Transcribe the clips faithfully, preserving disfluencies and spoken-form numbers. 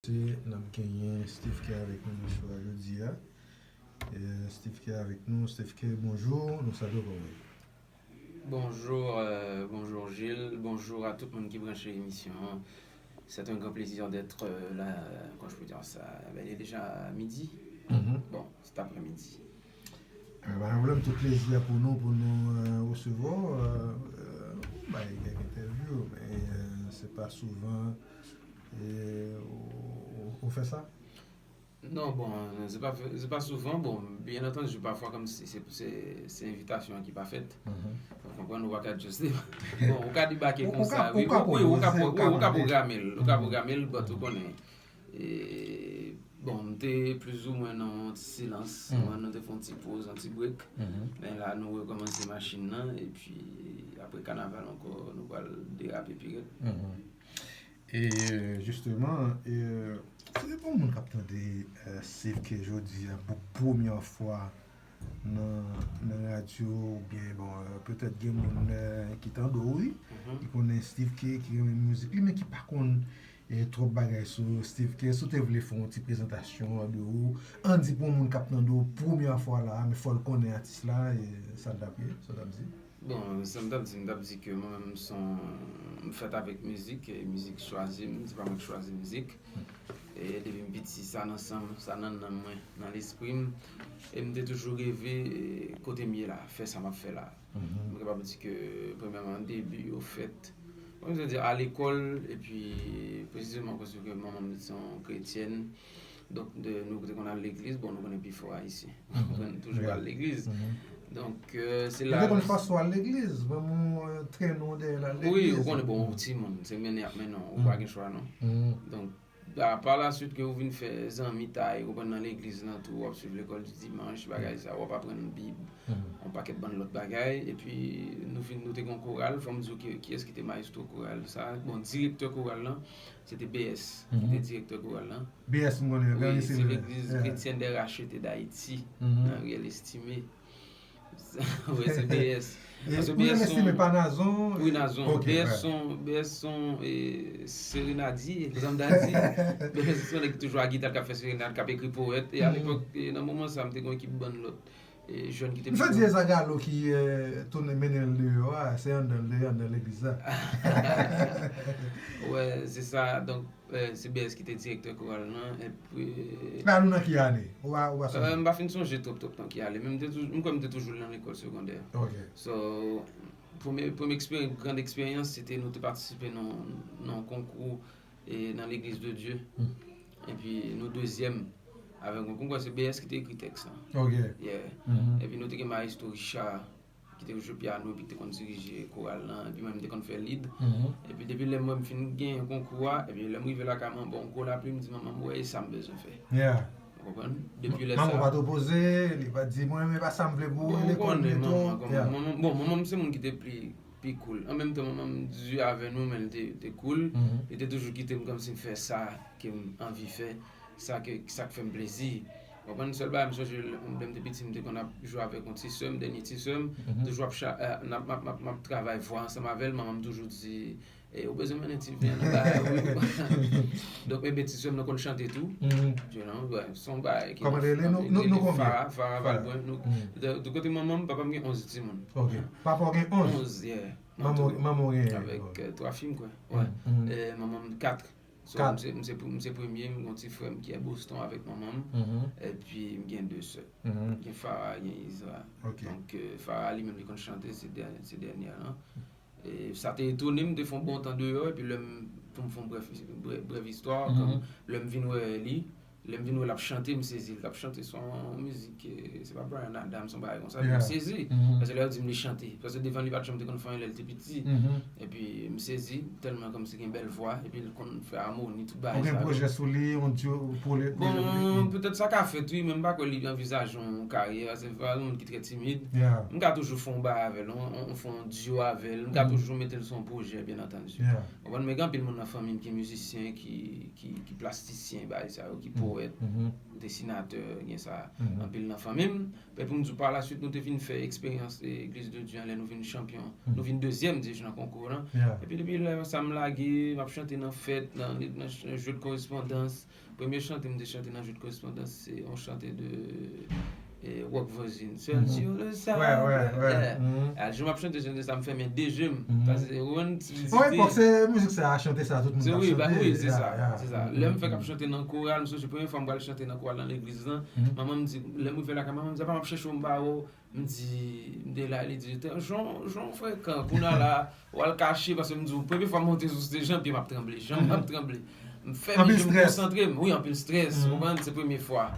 Se n ap genyen Steve K avèk nou nan show a jodi a. E, Steve K avèk nou. Steve K, bonjou, nou salye w, kòman w ye? Bonjour, euh, bonjour Gilles, bonjour à tout le monde qui branche l'émission. C'est un grand plaisir d'être euh, là, quand je peux dire ça, ben, il est déjà midi. Bon, c'est après-midi. Ebyen, pa gen pwoblèm, tout plezi a pou nou, pou nou euh, resevwa w. Euh, euh, ou bay kèk entèvyou, men euh, se pa souvan euh, ou, ou, ou fè sa. Non, bon, se pa, se pa souvan, bon, byen antandi, pafwa kòm si se, se, se envitasyon an ki pa fèt. Ou konprann, ou pa ka just li. Bon, ou ka debake konsa, wi, ou ka pwograme l, ou ka pwograme l, but ou konnen. E, bon, m te plizoumwen nan yon ti silans, nou te fè yon ti poz, yon ti break. Men la, nou rekòmanse machin nan, epi apre kanaval ankò, nou pral derape pi rèd. E jisteman, e, si yon moun k ap tande Steve K jodi a pou premyè fwa nan, nan radyo, oubyen, bon, petèt gen moun ki tande w, wi, ki konnen Steve K, ki renmen mizik li, men ki pa konn e twòp bagay sou Steve K. Si w te vle fè yon ti prezantasyon de ou, ann di pou yon moun k ap tande w premyè fwa la, men fò l konnen atis la, e sa l t ap ye, sa w t ap di? Bon, sa m t ap di, m t ap di ke mwen menm m se yon, m fèt avèk mizik, e mizik chwazi m, se pa mwen k chwazi mizik. E depi m piti, sa nan san m, sa nan nanm mwen, nan lespri m. E m te toujou reve e, kote m ye la, fè sa m ap fè la. Mwen kapab di ke premyèman debi yo fèt, mwen vle di a lekòl, epi presizeman paske manman m se yon kretyèn, donk de, nou te konn al legliz, bon nou konnen pifò ayisyen toujou al legliz. Donk euh, se la. Yo te konn fòse w al legliz, manman w trennen w dèyè l al legliz. Wi, ou konnen, bon, ou timoun, se mennen y ap mennen w, ou pa gen chwa non. Donk pa la suite ke ou vin fè zanmitay, ou konprann, nan legliz lan tou, w ap swiv lekòl di dimanch, bagay sa, w ap aprann Bib, yon pakèt bann lòt bagay, epi nou fin, nou te gen yon koral, fò m di w ki, kiyès ki te mayestwo koral sa, bon, direktè koral lan, se te B S ki te direktè koral lan. B S m konnen, wi, se Legliz Kretyèn dè Rachete d Ayiti, nan Riyèl Estime. Wi, se B S. Paske B S se yon, wi, Nazon, B S se yon, B S se yon e, serenadye, jan m ta di. B S se yon nèg ki toujou a gita, k ap fè serenad, k ap ekri powèt. E alepòk, e nan moman sa, m te gen yon ekip bann lòt e, jèn ki te. M santi e Zagalo ki e, tounen mennen l deyò a, se anndan l deyò, anndan legliz la. Wè, se sa. Donk, Eh, se B S ki te direktè koral lan, epi. La nou nan ki ane? Ou pa, ou pa sonje? Eh, m pa fin sonje twòp twòp nan ki ane, men m te toujou, m kwè m te toujou nan lekòl segondè. Ok. So, premye, premye eksperyans, grand eksperyans, se te nou te patisipe nan, nan yon konkou e, nan Legliz de Dye. Epi nou dezyèm avèk yon konkou, se B S ki te ekri tèks lan. Ok. Yeah. Epi nou te gen Maestro Richard. Ki te jwe pyano epi ki te konn dirije koral lan, epi mwen menm m te konn fè lead. Epi depi lè mwen m fin genyen konkou a, epi lè m rive lakay mwen, bon, gwo lapli, m di manman m, wè, e sa m bezwen fè. Ou konprann? Depi lè sa. Manman w pa t opoze, li pa t di, mwen, men pa sa m vle pou ou, lekòl pito. Bon, manman m se moun ki te pi, pi cool. An menm tan, manman m di avè nou, men li te, te cool. Li te toujou kite m kòmsi m fè sa ke m anvi fè. Sa ke, sa k fè m plezi. Ou konprann, sèl bagay m sonje lè m te piti, m te konn ap jwe avèk yon ti sè m, dènye ti sè m, toujou ap, n ap, m ap, m ap, m ap travay vwa ansanm avè l, manman m toujou di, e, ou bezwen mennen ti vyen nan bagay, wi. Donk, ebyen, ti sè m nan konn chante tou. You know, se yon bagay ki. Kòman l rele? Nou, nou, nou konbyen? Farah, Farah Valbrun. Nou, de, de kote manman m, papa m gen onz timoun. Ok. Papa w gen onz? Onz, yeah. Manman w gen? Avèk twa fi m kwè. Wè. E, manman m kat. So, m se, m se, m se premye, m gen yon ti frè m ki e Boston avèk manman m, epi m gen de sè. M gen Farah, gen Isra. Donk, euh, Farah li menm li konn chante se dè, se dènyè lan. E sa te etone m, m te fè yon bon tan deyò, epi lè m, pou m fè yon brèf, brèf, brèf istwa, lè m vin wè li, lè m vin wè l ap chante, m sezi, l ap chante se yon mizik, se pa Bryan Adams, yon bagay konsa, epi m sezi. Paske lè yo di m li chante, paske devan li pa t janm te konn fè anyen lè l te piti. Epi m sezi, tèlman kòmsi gen bèl vwa, epi l konn fè amoni, tout bagay sa yo. Ou gen pwojè sou li, yon dyo pou li? Bon, petèt sa ka fèt wi, men m pa kwè li anvizaje yon karyè, paske se pa yon moun ki trè timid. M ka toujou fè yon bagay avè l, yon, yon, fè yon dyo avè l, m ka toujou mete l sou yon pwojè, byen antandi. Ou konprann, men gen anpil moun nan fanmi m ki mizisyen, ki, ki, ki plastisyen, bagay sa yo, ki powèt. dessinateurs, gen sa anpil nan fanmi m. Men pou m di w, pa la suite, nou te vin fè eksperyans Église de Dieu an lè nou vin chanpyon. Nou vin dezyèm, di, nan konkou lan. Epi depi lè sa, m lage, m ap chante nan fèt, nan, nan jeu de correspondance. Premye chante m te chante nan jeu de correspondance, se yon chante de eh, Rock Voisine. Seul sur le sable. Ouais, ouais, ouais. A jou m ap chante, chante sa, m fèmen de je m. Paske ou konn ti Wi, bon, se mizik sa, chante sa, tout moun t ap chante. Wi, se sa, se sa. Lè m fèk ap chante nan koral, m sonje premye fwa m pral chante nan koral nan legliz lan. Manman m di, lè m rive lakay, manman m di, "Apa m ap chèche w, m pa wè w." M di, m te la, li di, "Jan, jan w frekan, kounye a la, w al kache," paske m di w, premye fwa m monte sou stage, jan pye m ap tranble, janm m ap tranble. M fèmen je m, m konsantre m, wi, anpil strès, ou konprann, se premye fwa.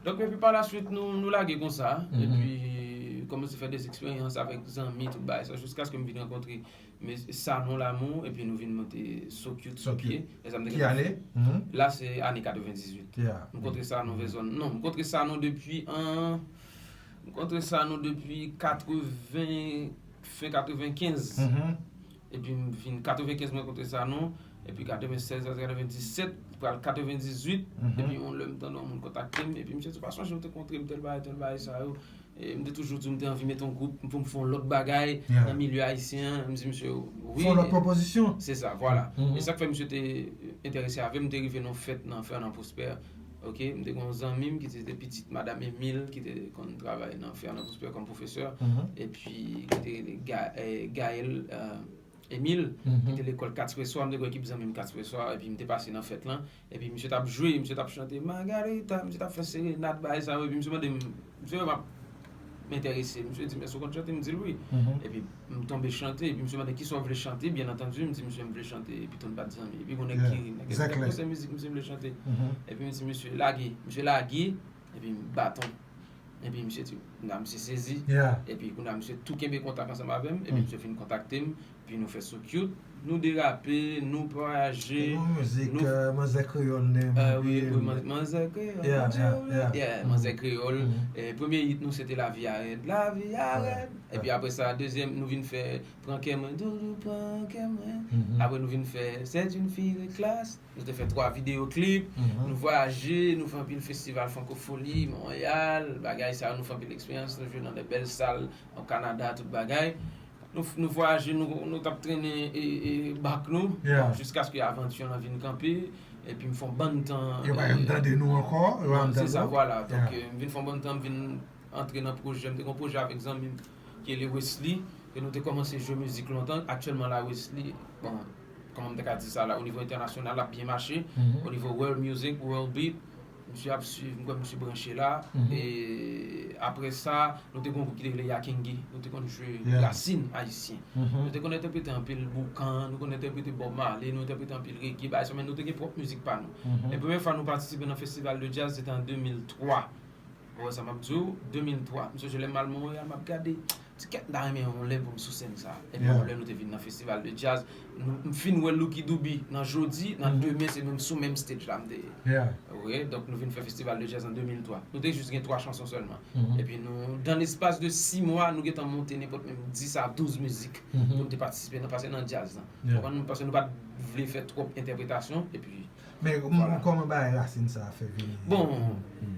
Donk, epi pa la suite, nou, nou lage konsa, epi kòmanse fè de eksperyans avèk zanmi, tout bagay sa, jiskaske m vin rankontre Sanon Lamour, epi nou vin monte So Cute sou pye. Ki ane? La, se ane katrevendizuit. M kontre Sanon vè zòn, non, m kontre Sanon depi an M kontre Sanon depi katreven, fen katrevenkenz. Epi m vin katrevenkenz, mwen kontre Sanon. Epi katrevensèz, katrevendisèt, pral katrevendizuit. Epi yon lè m tande yon moun kontakte m. Epi misye di, "Pa sonje m te kontre m tèl bagay, tèl bagay sa yo." E m te toujou di w m te anvi mete yon gwoup pou m fè yon lòt bagay nan milye ayisyen an. M di misye, "Wi." Fè yon lòt pwopozisyon. Se sa, vwala. E sa k fè misye te enterese avè m, m te rive nan yon fèt nan Fernand Prosper. Ok, m te gen yon zanmi m ki te, te pitit Madanm Emile, ki te konn travay nan Fernand Prosper kòm pwofesè, epi ki te rele Ga- eh, Gaël eh, Emile, ki te lekòl Kat Preswa, m te gen ekip zanmi m Kat Preswa, epi m te pase nan fèt lan, epi misye t ap jwe, misye t ap chante Margarita, misye t ap fè serenad, bagay sa yo, epi misye mande m, misye wè m ap m enterese. Misye di m, "Èske w konn chante?" M di l, "Wi." Epi m tonbe chante, epi misye mande, "Kisa w vle chante?" Byen antandi, m di misye m vle chante Piton Bat Zanmi. Epi gon nèg ki, nèg ki di, "Konsèy mizik, misye vle chante." Epi m di misye, "Lage." Misye lage, epi m baton. Epi misye di, kounye a misye sezi. Epi kounye a misye tou kenbe kontak ansanm avè m, epi misye vin kontakte m. Epi nou fè So Cute, nou derape, nou vwayaje. Yon mizik, Manzè Kreyòl, ne. Wi, wi, Manzè Kreyòl. Yeah, Manzè Kreyòl. Premye hit nou se te Lavi a rèd, Lavi a rèd. Epi apre sa, dezyèm, nou vin fè Pran kè mwen, Doudou, pran kè mwen. Apre nou vin fè C'est une fille de classe. Nou te fè twa videyo klip, nou vwayaje, nou fè anpil festival Frankofoli, Monreyal, bagay sa yo, nou fè anpil eksperyans, nou jwe nan de bèl sal, o Kanada, tout bagay. Nou, nou vwayaje, nou, nou t ap trennen e, e, bak nou, jiskaske avanti an vin kanpe, epi m fè yon bann tan. Yo pa janm tande nou ankò, yo pa janm tande nou. Se sa, vwala. Donk, m vin fè yon bann tan, m vin antre nan pwojè, m te gen yon pwojè avèk zanmi m ki rele Wesley, ke nou te kòmanse jwe mizik lontan. Aktyèlman la, Wesley, bon, kòman m te ka di sa la, o nivo entènasyonal, l ap byen mache. O nivo world music, world beat, misye ap swiv, m kwè misye branche la. E apre sa, nou te gen yon gwoup ki te rele Yakengi. Nou te konn jwe rasin ayisyen. Nou te konn entèprete anpil boukan, nou konn entèprete Bob Marley, nou entèprete anpil reggae, bagay sa, men nou te gen pwòp mizik pa nou. E premye fwa nou patisipe nan festival de djaz, se te an de mil twa. Ou wè sa m ap di w, de mil twa. M sonje lè m al Monreyal, m ap gade, m di, "Kèt, m ta renmen yon lè pou m sou sèn sa." Epi yon lè nou te vin nan festival de djaz, nou, m fin wè Lucky Dube nan jodi, nan demen, se menm sou menm stage la m te ye. Ou wè, donk nou vin fè festival de djaz an de mil twa. Nou te jis gen twa chanson sèlman. Epi nou, dans l'espace de sis mwa, nou gentan monte nenpòt menm dis a douz mizik pou nou te patisipe nan, pase nan djaz lan. Ou konprann? Paske nou pa t vle fè twòp entèpretasyon, epi Men kòman bagay rasin sa a fè vini? Bon,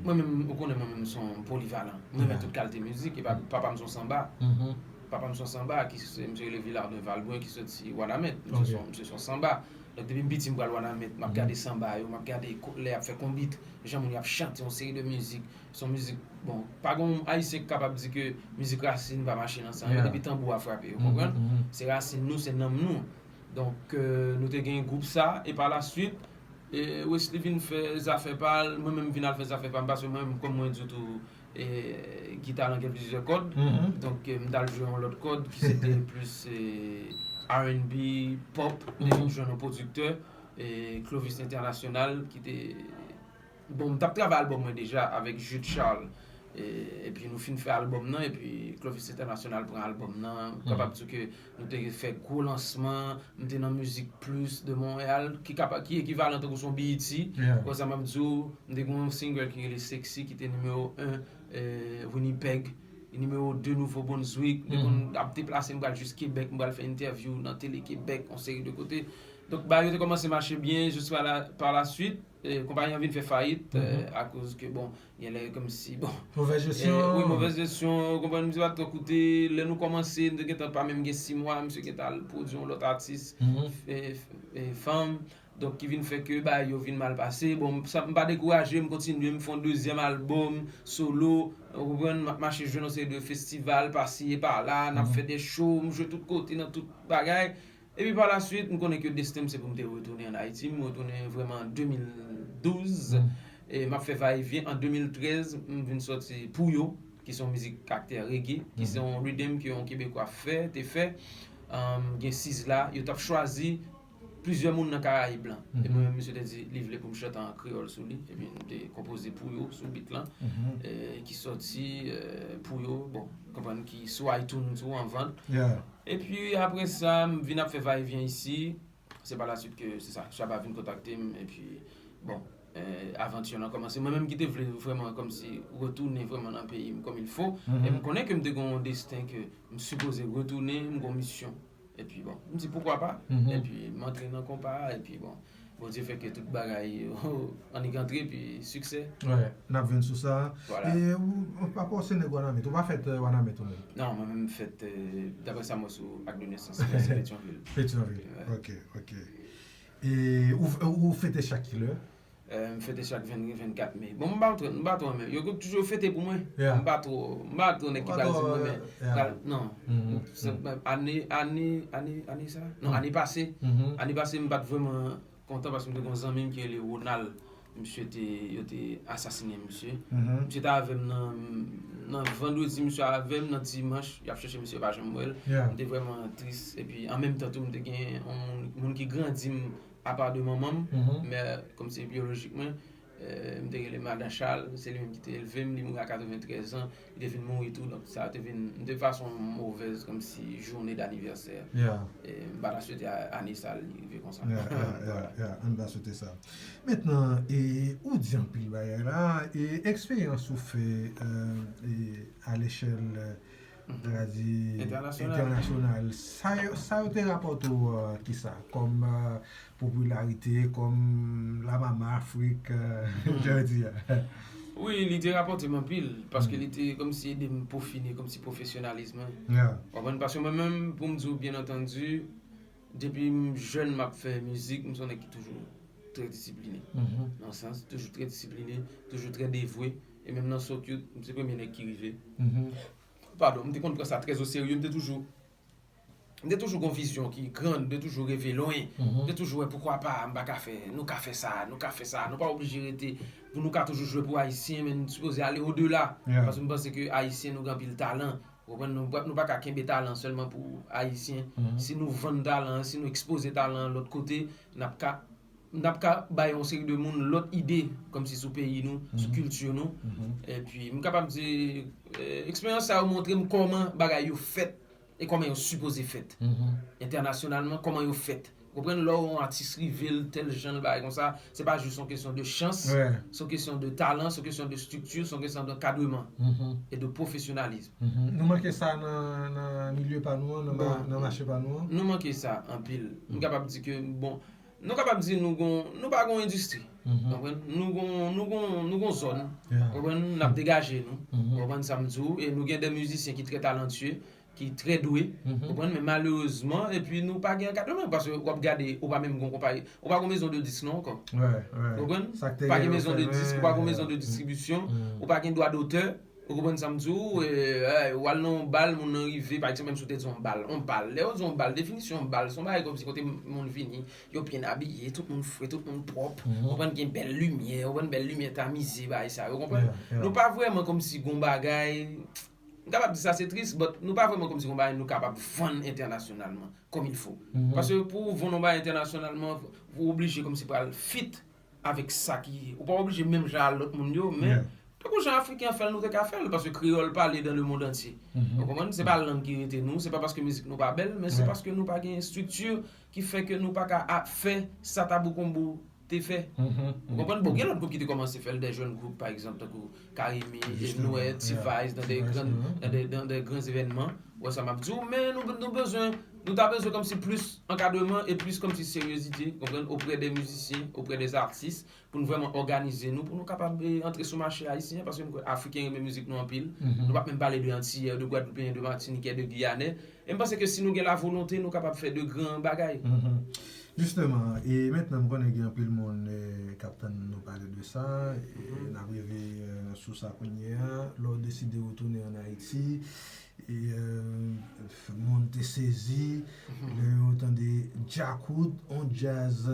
mwen menm, ou konnen mwen menm m se yon polivalan. Mwen renmen tout kalite mizik. E pa, papa m se yon sanba. Papa m se yon sanba, ki se, misye rele Villardin Valbrun, ki soti Wanament. Misye se yon, misye se yon sanba. Donk, depi m piti, m pral Wanament. M ap gade sanba yo, m ap gade lè y ap fè konbit, jan moun yo ap chante yon seri de mizik. Se yon mizik, bon, pa gen yon Ayisyen ki kapab di ke mizik rasin pa mache nan san yo, depi tanbou a frape, ou konprann? Se rasin nou, se nanm nou. Donk, nou te gen gwoup sa, e pa la suit, E, Wesley vin fè zafè pa l, mwen menm m vin al fè zafè pa m, paske mwen menm, kòm mwen di w tou, e, gita lan gen plizyè kòd. Donk, e, m t al jwe yon lòt kòd ki se te plis, e, R and B, pop, m te vin jwenn yon pwodiktè, e, Clovis International, ki te, bon, m t ap travay albòm mwen deja avèk Jude Charles. E, epi nou fin fè albòm nan, epi Clovis International pran albòm nan. M kapab di w ke nou te fè gwo lansman, m te nan Mizik Plis de Montréal, ki kapa-, ki ekivalan tankou se yon B E T. Konsa m ap di w, m te gen yon single ki rele Sexy, ki te nimewo en, e, Winnipeg, nimewo de Nouvo Brunswick. M te konn ap deplase, m pral jis Kebèk, m pral fè entèvyou nan Tele Kebèk, yon seri de kote. Donk, bagay yo te kòmanse mache byen, jis pa la, pa la suit. eh, konpayi an vin fè fayit, eh, akoz ke, bon, gen lè kòmsi, bon, Movèz eh, jesyon. Wi, movèz jesyon, ou konprann, misye pa t twò koute. Lè nou kòmanse, nou te gentan pa menm gen sis mwa, misye gentan al pwodui yon lòt atis, eh, eh, fanm. Donk, ki vin fè ke bagay yo vin mal pase. Bon, sa, m pa dekouraje, m kontinye, m fè yon dezyèm albòm, solo, ou konprann, m ap mache jwe nan seri de festival, pase pa la, n ap fè de show, m jwe tout kote, nan tout bagay. Epi pa la swit, m konnen ke desten m se pou m te retounen ann Ayiti. M retounen vrèman an de mil douz. E m ap fè vayevyen. An de mil trèz, m vin sòti Pou Yo, ki se yon mizik kaktè reggae, ki se yon riddim ke yon Kebekwa fè, te fè. Anm, gen Sizzla, yo t ap chwazi plizyè moun nan Karayib lan. E mwen menm, misye te di li vle pou m chante an kreyòl sou li. Epi m te konpoze Pou Yo sou beat lan, e, ki sòti, e, Pou Yo, bon, konprann ki sou iTunes ou an vant. Epi apre sa, m vin ap fè vayevyen isi. Se pa la swit ke, se sa, Shabba vin kontakte m, epi, bon, eh, avanti lan kòmanse. Mwen menm ki te vle vrèman kòmsi retounen vrèman nan peyi m kòm il fo. E m konnen ke m te gen yon desten ke m sipoze retounen, m gen yon misyon. Epi bon, m di poukwa pa. Epi m antre nan konpa a, epi bon, Bondye fè ke tout bagay annik antre, epi siksè. Wè, n ap vin sou sa. Vwala. E ou, ou pa pase nèg Wanament, ou pa fèt, eh, Wanament ou menm? Non, mwen menm m fèt, eh, daprè sa m wè sou ak de nesans, se Petyonvil. Petyonvil, wè. Ok, ok. E ou, ou fete chak kilè? Eh, m fete chak venn, vennkat me. Bon, m pa twò, m pa twò renmen. Yo toujou fete pou mwen. M pa twò, m pa twò nèg ki pral di m renmen. Pral, non. Se, ane, ane, ane, ane sa? Non, ane pase. Ane pase, m pa t vrèman kontan paske m te gen yon zanmi m ki rele Ronald. Misye te, yo te asasinen misye. Misye te avè m nan, nan vandredi, misye avè m nan dimanch, y ap chèche misye, yo pa janm wè l. M te vrèman tris. Epi, an menm tan tou, m te gen yon moun, moun ki grandi m apa de manman m, mè kòmsi byolojik mwen, eh, m te rele Madan Charles, se li menm ki te elve m, li mouri a katreventrèz an, li te vin mouri tou, donk sa te vin, m te pase yon movèz kòmsi jounen danivèsè. E m pa ta swete a, ane sa li rive konsa. Vwala. Ann pa swete sa. Mentnan, e, ou di anpil bagay la, e eksperyans ou fè, eh, e, a lechèl, eh, sa di, entènasyonal. Entènasyonal. Sa yo, sa yo te rapòte w, eh, kisa? Kòm, eh, popilarite, kòm la mama Afrik, eh, jan yo di a? Wi, li te rapòte m anpil, paske li te kòmsi ede m pwofine, kòmsi pwofesyonalizm mwen. Ou konprann? Paske mwen menm, pou m di w, byen antandi, depi m jèn, m ap fè mizik, m se yon nèg ki toujou trè disipline. Nan sans, toujou trè disipline, toujou trè devwe. E menm nan Sokyut, m se premye nèg ki rive. Padon, m te konn pran sa trè o serye, m te toujou, m te toujou gon vizyon ki gran, m te toujou reve lwen, m te toujou wè poukwa pa, m pa ka fè, nou ka fè sa, nou ka fè sa, nou pa oblije rete, pou nou ka toujou jwe pou Ayisyen, men nou sipoze ale odela, paske m panse ke Ayisyen nou gen anpil talan, ou konprann, nou, nou pa ka kenbe talan sèlman pou Ayisyen, si nou vann talan an, si nou ekspoze talan an lòt kote, n ap ka n ap ka bay yon seri de moun lòt ide, kòmsi sou peyi nou, sou kilti nou. Epi, m kapab di, eh, eksperyans sa yo montre m kòman bagay yo fèt e kòman yo sipoze fèt. Entènasyonalman, kòman yo fèt. Ou konprann, lè yon atis rive l tèl jan l bagay konsa, se pa jis yon kesyon de chans, se yon kesyon de talan, se yon kesyon de estrikti, se yon kesyon de ankadreman e de pwofesyonalizm. Nou manke sa nan, nan milye pa nou an, nan ma-, nan mache pa nou an? Nou manke sa anpil. M kapab di ke, bon, nou kapab di nou gon, nou pa gon endistri. Konprann? Nou gon, nou gon, nou gon zòn. Konprann? N ap degaje nou. Konprann sa m di w? E nou gen de mizisyen ki trè talantye, ki trè dwe. Konprann? Men malerezman, epi nou pa gen ankadreman. Paske w ap gade, ou pa menm gon konpayi, ou pa gon mezon de disk non ankò. Konprann? Pa gen mezon de disk, ou pa gon mezon de distribisyon, ou pa gen dwa dotè. Ou konprann sa m di w? E, e, w al nan yon bal, moun nan rive, pa egzanp, menm si w te di yon bal, yon bal, lè yo di yon bal, definisyon yon bal, se yon bagay kòmsi kote moun vini, yo byen abiye, tout moun fre, tout moun pwòp, ou konprann, gen bèl limyè, ou konprann, bèl limyè tamize, bagay sa yo, ou konprann? Nou pa vrèman kòmsi gon bagay, m kapab di sa se tris, but nou pa vrèman kòmsi gon bagay nou kapab vann entènasyonalman, comme il faut. Paske pou w vann yon bagay entènasyonalman, ou oblije kòmsi pral fit avèk sa ki, ou pa oblije menm jan a lòt moun yo, men tankou jan Afriken an fè l, nou te ka fè l, paske kreyòl pale dans le monde entier. Ou konprann? Se pa lang ki rete nou, se pa paske mizik nou pa bèl, men se paske nou pa gen estrikti ki fè ke nou pa ka a-, fè sa Tabou Combo te fè. Ou konprann? Bon, gen lòt gwoup ki te kòmanse fè l, de jèn gwoup, pa egzanp, tankou Karimi, Nouè, T-Vice, dans des grands, dans des, dans des grands événements. Ou wè sa m ap di w, men nou, nou bezwen Nou ta bezwen kòmsi plis ankadreman e plis kòmsi seryozite, konprann, oprè de mizisyen, oprè de artis, pou nou vrèman òganize nou, pou nou kapab eh, antre sou mache ayisyen an, paske m kwè Afriken renmen mizik nou anpil. Nou p ap menm pale de Antiyè, de Gwadloupeyen, de Matinikè, de Giyanè. E m panse ke si nou gen lavolonte, nou kapab fè de gran bagay. Jisteman, e mentnan m konnen gen anpil moun k ap tann nou pale de sa, e n ap rive sou sa kounye a, lè w deside retounen ann Ayiti, e moun te sezi lè yo tande Djakout, yon djaz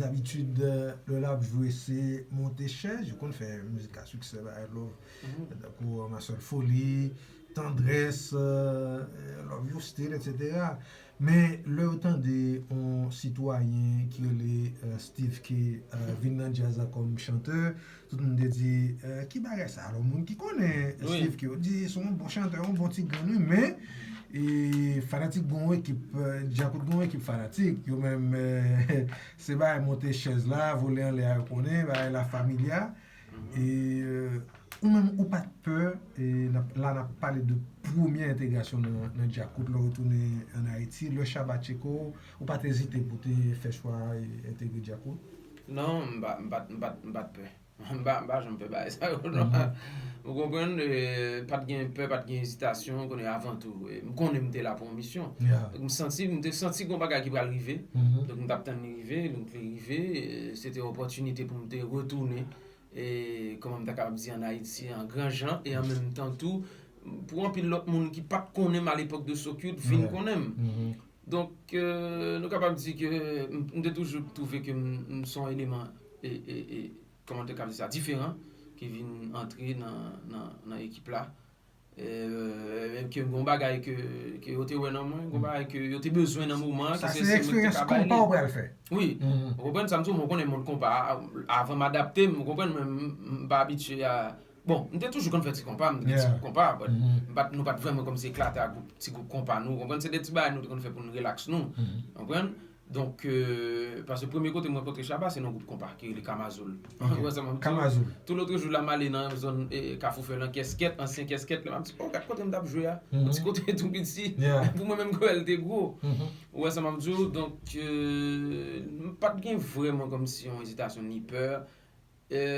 dabitid lè l ap jwe se monte chèz, yo konn fè mizik a siksè bagay love, tankou Ma Seule Folie, Tendresse, Love You Still, etsetera. Men lè yo tande yon sitwayen ki rele Steve K vin nan djaz la kòm chantè, tout moun te di ki bagay sa? Alò moun ki konnen Steve K yo di se yon bon chantè, yon bon ti grenn wi, men e fanatik gen yon ekip, Djakout gen yon ekip fanatik, yo menm se bagay monte chèz la, vole anlè a yo konnen, bagay La Familia. E ou menm ou pa t pè, e la n ap pale de premye entegrasyon nan Djakout lè w tounen ann Ayiti, lè Shabba tcheke w, ou pa t ezite pou w te fè chwa entegre Djakout? Non, m pa t pè. M pa janm pè bagay sa yo non. Ou konprann? Pa t gen pè, pa t gen ezitasyon, konnen avan tou m konnen m te la pou yon misyon. Donk m santi, m te santi gen yon bagay ki pral rive. Donk m t ap tann li rive, donk li rive, se te yon opòtinite pou m te retounen e kòman m ta kapab di ann Ayiti an gran jan e an menm tan tou pou anpil lòt moun ki pa t konnen m alepòk de Sokyut vin konnen m. Donk nou kapab di ke m te toujou twouve ke m se yon eleman e e e kòman te ka di sa, diferan ki vin antre nan nan nan ekip la. E ke gon bagay ke ke yo te wè nan mwen, gon bagay ke yo te bezwen nan moman an, ki se se mwen ki te ka bay li. Wi. Ou konprann sa m di w, mwen konnen monn konpa a, avan m adapte m, ou konprann, men m pa abitye a. Bon, m te toujou konn fè ti konpa, m te gen ti gwoup konpa, but m pa t, nou pa t vrèman kòmsi eklate ak gwoup, ti gwoup konpa nou, ou konprann, se de ti bagay nou te konn fè pou n relaks nou, ou konprann. Donk, paske premye kote m rankontre Shabba se nan gwoup konpa ki rele Kamazoul. Ou wè sa m ap di w? Tou lotrejou la m ale nan zòn Kafou Fèl an Kèskèt, ansyen Kèskèt, lè m ap di, o, gad kote m t ap jwe a, yon ti kote tou piti, pou mwen menm kwè l te gwo. Ou wè sa m ap di w? Donk, m pa t gen vrèman kòmsi yon ezitasyon ni pè.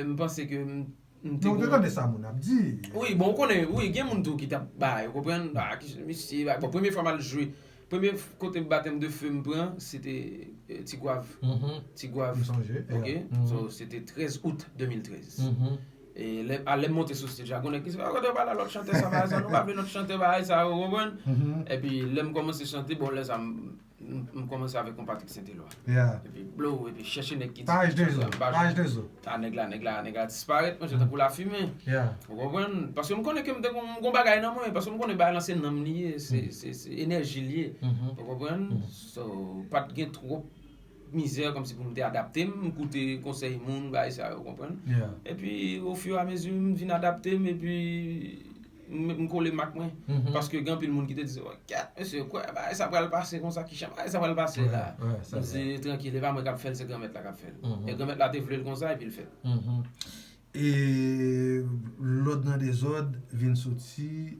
M panse ke m m te. Non, ou te tande sa moun ap di. Wi, bon, ou konnen, wi, gen moun tou ki t ap bay, ou konprann? Ah, ki misye bay. Bon, premye fwa m al jwe, premye kote batèm de fe m pran, se te Ti Gwav. Ti Gwav. M sonje. Ok? So, se te trèz out de mil trèz. E lè, a lè m monte sou stage la, gon nèg ki di, "Ah, kote w pale a lòt chantè sa, bagay sa, nou pa vle lòt chantè, bagay sa," ou konprann? Epi lè m kòmanse chante, bon, lè sa m m kòmanse avèk yon Patrick Saint-Éloi. Epi blow, epi chèche nèg ki di. Paj de zo, paj de zo. A nèg la, nèg la, nèg la disparèt, monchè, tankou lafimen. Ou konprann? Paske m konnen ke m te gon, gon bagay nan mwen, paske m konnen bagay lan se nanm li ye, se, se, se enèji li ye. Ou konprann? So, pa t gen twòp mizè kòmsi pou m te adapte m, m koute konsèy moun, bagay sa yo, ou konprann? Epi, ofiramezi, m vin adapte m, epi m, m kole mak mwen. Paske gen anpil moun ki te di, "O, kèt, mesye, kwè, bagay sa pral pase konsa, kijan bagay sa pral pase la?" M di, "Trankil, e pa mwen k ap fè l, se Granmèt la k ap fè l." E Granmèt la te vle l konsa, epi l fèt. E lòd nan dezòd vin soti,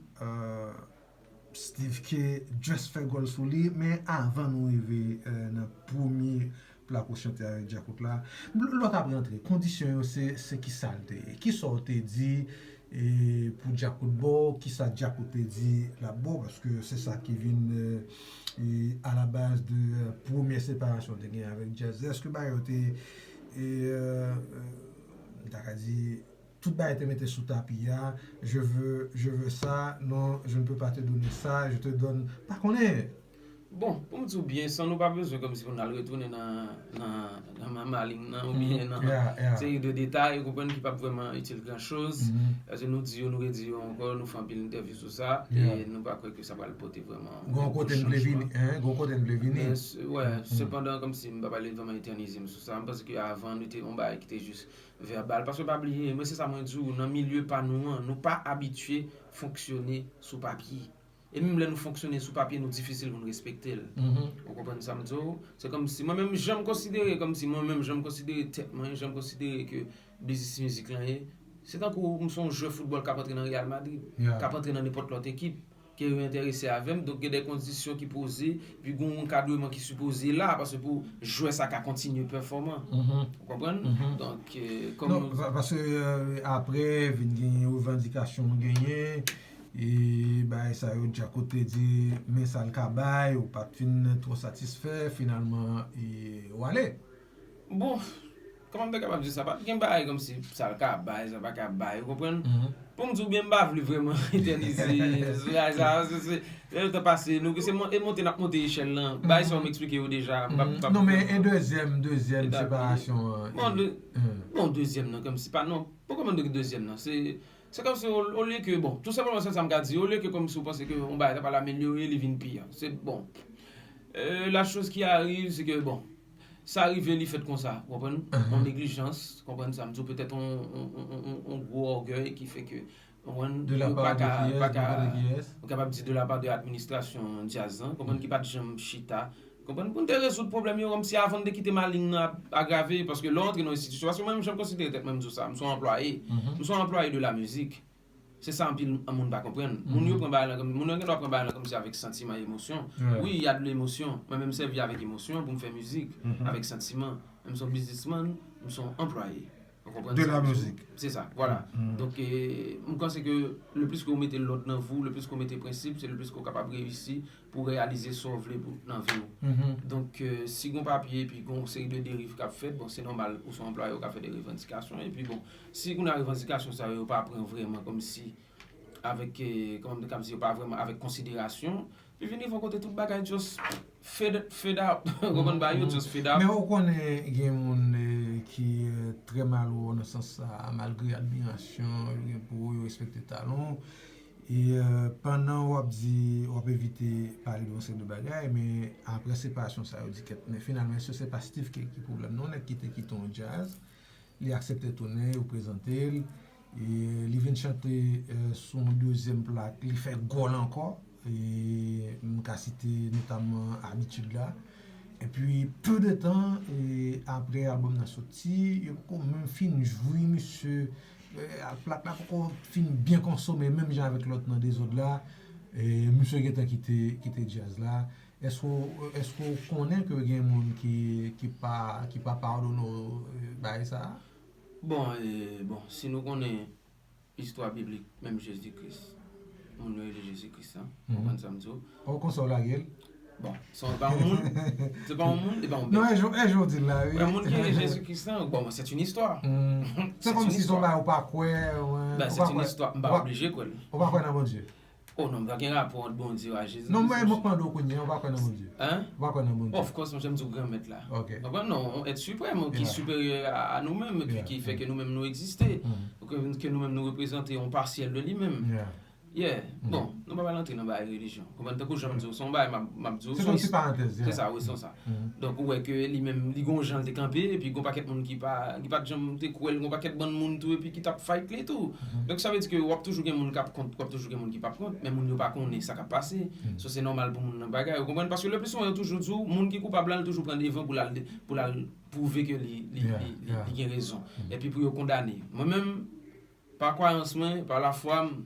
Steve K just fè gòl sou li, men avan nou rive nan premye plak ou chante avèk Djakout la. Lè w t ap rantre, kondisyon yo se, se kisa l te ye? Kisa w te di e, pou Djakout ba w? Kisa Djakout te di l ap ba w? Paske se sa ki vin e, alabaz de premye separasyon w te gen avèk Jazz. Èske bagay yo te, e, m ta ka di, tout bagay te mete sou tapi a, je veux, je veux ça, non, je ne peux pas te donner ça, je te donne, pa konnen. Bon, pou m di w byen, san nou pa bezwen kòmsi pou n al retounen nan, nan, nan manmaling nan oubyen nan seri de detay, ou konprann, ki p ap vrèman itil gran choz. Paske nou di yo, nou redi yo ankò, nou fè anpil entèvyou sou sa, e nou pa kwè ke sa pral pote vrèman yon gwo chanjman. Gon kote n vle vini, hein, gon kote n vle vini. Men, wè, sepandan, kòmsi m pa pral vrèman etènize m sou sa, m panse ke avan, nou te yon bagay ki te jis vèbal. Paske pa bliye, mwen se sa mwen di w, nan milye pa nou an, nou pa abitye fonksyone sou papye. E menm lè nou fonksyone sou papye, nou difisil pou n respekte l. Ou konprann sa m di w? Se kòmsi mwen menm, jan m konsidere, kòmsi mwen menm, jan m konsidere tèt mwen, jan m konsidere ke biznis mizik lan ye, se tankou m se yon jwè foutbòl k ap antre nan Real Madrid, k ap antre nan nenpòt lòt ekip. ke yo enterese avè m. Donk, gen de kondisyon ki poze, epi gen yon ankadreman ki sipoze la, paske pou jwè sa ka kontinye pèfòman. Ou konprann? Donk, eh, kòm Non, pa- paske eh, apre, vin gen revandikasyon genyen, e bagay sa yo, Djakout te di, men sa l ka bay, ou pa t fin twò satisfè, finalman, e, ou ale. Bon, kòman m ta kapab di sa? Pa t gen bagay kòmsi sa l ka bay, sa l pa ka bay, ou konprann? Pou m di w byen, m pa vle vrèman etènize bagay sa, se, se, lè tan pase, nou, se mon- e monte n ap monte echèl lan. Bagay sa yo m eksplike yo deja. M p ap- m p ap- Non, men e dezyèm, dezyèm separasyon an. Bon, de- bon, dezyèm nan, kòmsi pa, non, poko menm de dezyèm nan. Se, se kòmsi, o- olye ke, bon, tou senpleman, se sa m ka di, olye ke kòmsi w panse ke yon bagay ta pral amelyore, li vin pi. Se, bon, euh, la chose qui arrive, se ke, bon, sa rive, li fèt konsa, w konprann? Yon neglijans, konprann sa m di w, petèt yon, yon, yon, yon, yon gwo ògèy ki fè ke, w konprann, De la yo part pa de ka, qui est, pa de ka, côté qui est. ou kapab di de la part de administrasyon djaz lan, konprann, ki pa t janm chita, konprann, pou n te rezoud pwoblèm yo, kòmsi avan n te kite maleng nan ap agrave, paske lè w antre nan yon enstitisyon, paske mwen menm, jan m konsidere tèt mwen, m di w sa, m se yon anplwaye, m se yon anplwaye de la mizik. Se sa anpil moun pa konprann. Moun yo pran bagay lan kòm, moun yo gen dwa pran bagay lan kòmsi avèk santiman, emosyon. Wi, y a de lemosyon. Mwen menm m sèvi avèk emosyon pou m fè mizik, avèk santiman. Men m se yon biznismann, m se yon anplwaye. Ou konprann De sa la m di w? musique. Se sa, vwala. Donk, eh, m panse ke le plis ke w mete lòd nan vi w, le plis ke w mete prensip, se le plis ke w kapab reyisi pou w reyalize sa w vle pou nan vi w. Donk, eh, si gon papye epi gon seri de deriv k ap fèt, bon, se nòmal ou se yon anplwaye ou ka fè de revandikasyon. Epi bon, si kounye a revandikasyon sa yo, yo pa pran vrèman kòmsi avèk, eh, kòman m te kab di, yo pa vrèman avèk konsiderasyon, epi vin rive yon kote tout bagay just fade, fade out. Konprann bagay yo just fade out. Men ou konnen gen moun eh, ki eh, trè malwon nan sans sa, malgre admirasyon yo gen pou ou, yo respekte talan w. E eh, pandan w ap di, w ap evite pale de yon seri de bagay, men apre separasyon sa yo di kèt, men finalman, èske se pa Steve K ki pwoblèm nan? Nèg ki te kite yon djaz, li aksepte tounen, yo prezante l, e li vin chante eh, sou yon dezyèm plak, li fè gòl ankò, e m ka site notamman Abitid la. Epi, peu de tan eh, apre albòm nan soti, yo poko menm fin jwi misye, eh, plak la poko fin byen konsome, menm jan avèk lòt nan Dezòd la, eh, misye gentan kite, kite djaz la. Èske w, èske w konnen ke gen moun ki, ki pa, ki pa padone w eh, bagay sa a? Bon, eh, bon, si nou konnen istwa biblik, menm Jezi Kris, moun yo rele Jezi Kris lan, ou konprann sa m di w? Ou konsa w lage l? Bon, se pa yon moun, se pa yon moun, e pa yon Non, bèt. E jou, e jou w di l la, wi. Yon moun ki rele Jezi Kris lan, bon, se yon istwa. Se kòmsi se yon bagay ou pa kwè. Ben, se yon istwa, m pa oblije kwè l. Ou pa kwè nan Bondye? Oh non, m pa gen rapò ant Bondye ak Jezi. Non, men mwen k mande w kounye a, ou pa kwè nan Bondye? Hein? Ou pa kwè nan Bondye? Of course, monchè, m di w granmèt la. Ok. Konprann? Non, yon èt siprèm ki Yeah. siperyè a, a nou menm, epi Yeah. ki fè ke nou menm nou egziste. Ke, ke nou menm nou reprezante yon pasyèl de li menm. Yeah. Yeah. Bon, nou pa pral antre nan bagay relijyon. Konprann? Tankou jan m di w, se yon bagay m ap, m ap di w, Se se yon yon ti is- parantèz. Se sa, wi, se sa. Donk, ou wè ke li menm, li gon jan l te kanpe, epi gon pakèt moun ki pa, ki pa t janm te kwè l, gon pakèt bann moun tou, epi ki t ap fight li tou. Donk, sa vle di ke w ap toujou gen moun k ap kont, w ap toujou gen moun ki p ap kont, men moun yo pa konnen sa k ap pase. So, se nòmal pou moun nan bagay, ou konprann? Paske le pli souvan, yo toujou di w, moun ki koupab la, l toujou pran devan pou l al, pou l al pwouve ke li, li, Yeah, li, li, yeah. li gen rezon. Epi pou yo kondane. Mwen menm, pa kwayans mwen, pa lafwa m,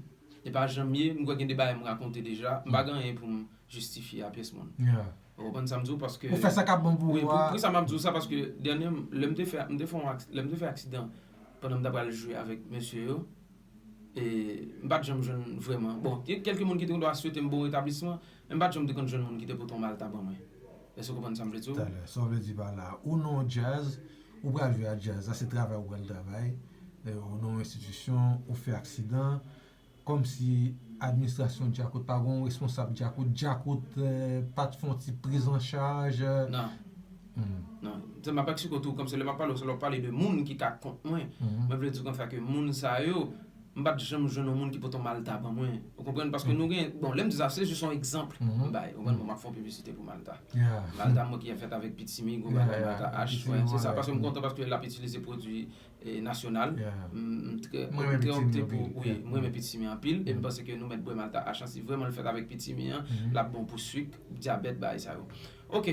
e pa jan m ye, m kwè gen de bagay m rakonte deja, m pa gen anyen pou m jistifye a pyès moun. Yeah. Ou konprann sa m di w? Paske Ou fè sa k ap bon pou Wi, ou pou, a. pou sa m ap di w sa, paske dènye, lè m te fè, m te fè yon, ak- lè m te fè yon aksidan, pandan m t ap pral jwe avèk mesye yo, e m pa t janm jwenn vrèman. Bon, gen kèlke moun ki te gen dwa swete m bon retablisman, men m pa t janm te konn jwenn moun ki te pote yon malta ban mwen. Èske w konprann sa m vle di w? Talè, sa w vle di pa la? Ou nan yon djaz, ou pral jwe a djaz, sa se travay ou pral travay, eh, ou nan yon enstitisyon, ou fè aksidan, kòmsi administrasyon Djakout pa gen yon responsab Djakout, Djakout eh, pa t fè yon ti priz an chaj. Eh. Non. Non. Se m ap eksplike w tou, kòmsi lè m ap pale w, se lè w ap pale de moun ki ka kont mwen. Mwen vle di w konsa ke moun sa yo, m pa t janm jwenn yon moun ki pote yon malta ban mwen. Ou konprann? Paske nou gen, bon, lè m di sa, se jis yon egzanp m bay. Ou konprann? Bon, m ap fè yon piblisite pou malta. Yeah. Malta mwen ki fèt avèk Pitimi, gwo Yeah, bagay, yeah. malta H, Pitimi, wè, se sa, wè. Paske m kontan paske l ap itilize pwodui eh, nasyonal. Yeah. M, m trè, Mwen m renmen trè Pitimi opte pou, anpil. Wi, mwen renmen Pitimi anpil, e m panse ke nou mèt bwè malta H lan, si vrèman l fèt avèk Pitimi an, l ap bon pou sik, dyabèt, bagay sa yo. Ok,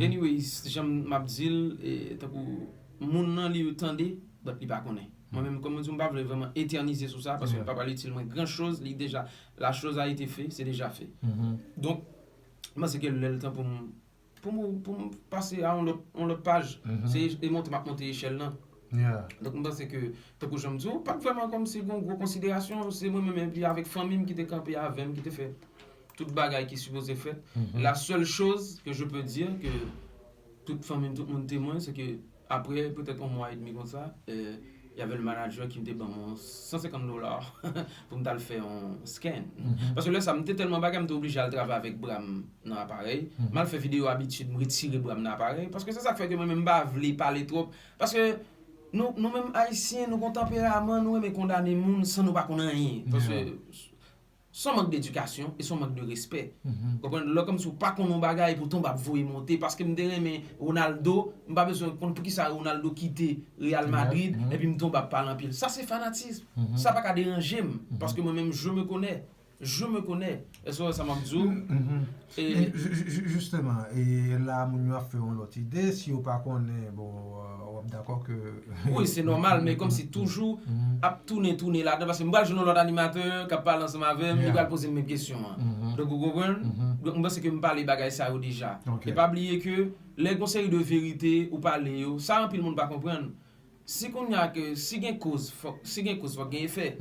anyways, jan m ap di l, e, tankou moun nan li tande, but li pa konnen. Mwen menm, kòm mwen di w, m pa vle vrèman etènize sou sa, paske li pa pral itil mwen gran choz, li deja, la chose a été fait, c'est déjà fait. Donk, m panse ke lè l tan pou m, pou m, pou m pase a yon lòt, yon lòt paj. Se e monte m ap monte echèl lan. Donk, m panse ke, tankou jan m di w, pa t vrèman kòmsi gen yon gwo konsiderasyon, se mwen menm epi avèk fanmi m ki te kanpe avè m, ki te fè tout bagay ki sipoze fèt. La seule chose que je peux dire, ke tout fanmi m, tout moun temwen, se ke apre petèt yon mwa edmi konsa, euh, y avait le manager ki te ban mwen san senkant dola pou m t al fè yon scan. Paske lè sa, m te tèlman bagay, m te oblije al travay avèk bra m nan aparèy. M al fè videyo abitid, m retire bra m nan aparèy. Paske se sa k fè ke mwen menm m pa vle pale twòp. Paske nou, nou menm Ayisyen, nou gon tanperaman, nou renmen kondane moun san nou pa konn anyen. Paske se yon mank de edikasyon e se yon mank de respè. Konprann? Lè kòmsi w pa konn yon bagay, epi w tonbe ap voye monte. Paske m te renmen Ronaldo, m pa bezwen konn poukisa Ronaldo kite Real Madrid, epi m tonbe ap pale anpil. Sa se fanatism. Sa pa ka deranje m. Paske mwen menm, je me connais. Je me connais. Èske w wè sa m ap di w? E, ju- ju- ju- Jisteman, e la moun yo ap fè yon lòt ide, si yo pa konnen, bon, euh, w ap dakò ke... Wi, se nòmal, men kòmsi toujou ap tounen, tounen ladan, paske m pral jwenn yon lòt animatè k ap pale ansanm avè m, li pral poze m menm kesyon an. Donk, ou konprann? Donk, m panse ke m pale bagay sa yo deja. E pa bliye ke lè gon seri de verite ou pale yo, sa anpil moun pa konprann. Si kounye a ke, si gen koz, fòk, si gen koz, fòk gen efè.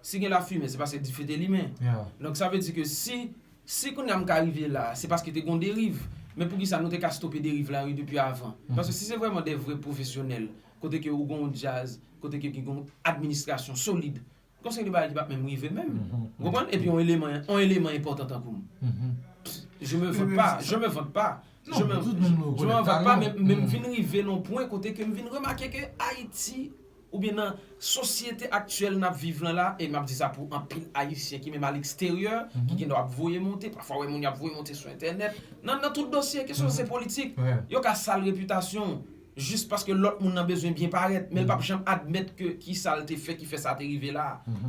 Si gen lafimen, se paske dife te limen. Donk, sa vle di ke si, si kounye a m ka rive la, se paske te gon deriv. Men poukisa nou te ka stope deriv la, wi, depi avan? Paske si se vrèman de vrè pwofesyonèl, kote ke ou gon djaz, kote ke ki gon administrasyon solid, gon seri de bagay ki p ap menm rive menm. Ou konprann? Epi yon eleman, yon eleman enpòtan tankou m. Je me vante pas, je me vante pas. Je me, je me vante pas, men, men m vin rive nan yon pwen kote ke m vin remake ke Ayiti, oubyen nan sosyete aktyèl n ap viv lan la, e m ap di sa pou anpil Ayisyen ki menm a leksteryè, ki gen dwa ap voye monte, pafwa wè moun y ap voye monte sou entènèt, nan, nan tout dosye, kesyon se politik, yo ka sal repitasyon w, jis paske lòt moun nan bezwen byen parèt, men l p ap janm admèt ke kisa l te fè ki fè sa te rive la.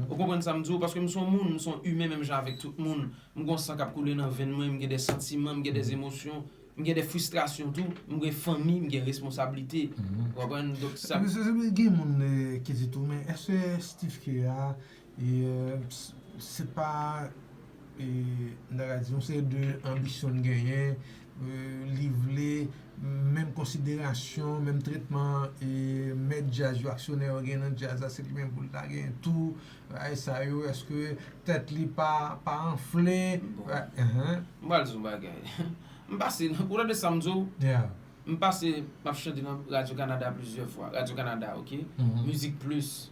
Ou konprann sa m di w? Paske m se yon moun, m se yon imen menm jan avèk tout moun. M gon san k ap koule nan venn mwen, m gen de santiman, m gen de emosyon, m gen de fristrasyon tou, m gen fanmi, m gen responsablite. Ou konprann? Donk, sa... Se, se, se, gen moun, eh, ki di tou, men èske Steve Kerr a, eh, s- se pa, eh, m ta ka di, yon seri de anbisyon l genyen, eh, li vle menm konsiderasyon, menm tretman, eh, mèt djaz yo, aksyonè yo gen nan djaz la, se li menm pou l ta gen tou, bagay sa yo, èske tèt li pa, pa anfle? Bon. M pral di w yon bagay. M pase, nan, pou tande sa m di w, m pase, m ap chante nan Radio Canada plizyè fwa. Radio Canada, ok? Musique Plus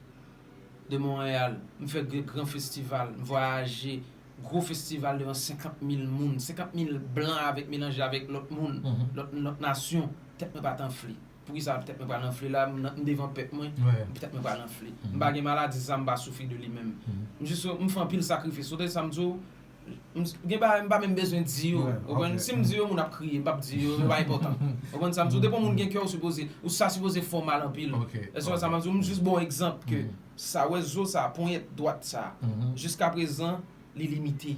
de Montréal. M fè de gran festival, m vwayaje, gwo festival devan senkant mil moun, senkant mil blan avèk, melanje avèk lòt moun, lòt, lòt nasyon. Tèt mwen pa t anfle. Poukisa tèt mwen pral anfle la? M nan, m devan pèp mwen, tèt mwen pral anfle. M pa gen maladi sa, m pa soufri de li menm. M jis, m fè anpil sakrifis. Ou tande sa m di w? M, gen bagay m pa menm bezwen di yo. Ou konprann? Si m di yo, moun ap kriye, m p ap di yo, yo pa enpòtan. Ou konprann sa m di w? Depi yon moun gen kè, ou sipoze, ou sa sipoze fè w mal anpil. Èske w wè sa m ap di w? M jis ba w egzanp ke sa, wè zo sa, ponyèt dwat sa, jiskaprezan, li limite.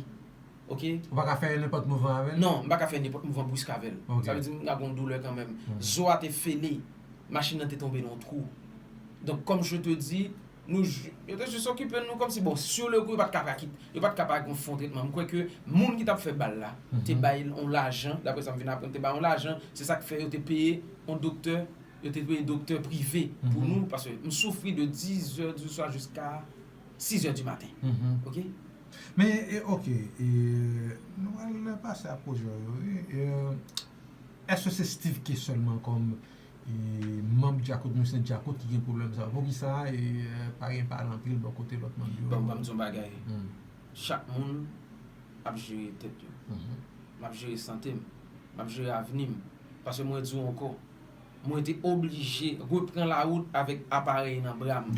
Ok? Ou pa ka fè nenpòt mouvman avè l? Non, m pa ka fè nenpòt mouvman brisk avè l. Sa vle di m ka gen yon doulè kanmenm. Zo a te fele, machin nan te tonbe nan yon twou. Donk, comme je te dis, nou, j- yo te jis okipe nou kòmsi, bon, sur le coup, yo pa t ka pa kit- yo pa t ka pa gon fon tretman. M kwè ke moun ki t ap fè bal la te bay yon lajan, daprè sa m vin aprann, te bay yon lajan, se sa k fè yo te peye yon doktè, yo te peye doktè prive pou nou, paske m soufri de dix heures du soir jusqu'à six heures du matin. Ok? Men, e, ok, e, nou pral pase a pwojè yo, wi. E, èske se Steve Kerr sèlman kòm, e, manm Djakout, minisyen Djakout ki gen pwoblèm sa? Poukisa, e, pa gen pale anpil bò kote lòt manm yo? Bon, ban m di yon bagay. Chak moun ap jere tèt yo. M ap jere sante m. M ap jere avni m. Paske mwen di w ankò, mwen te oblije repran lawout avèk aparèy nan bra m.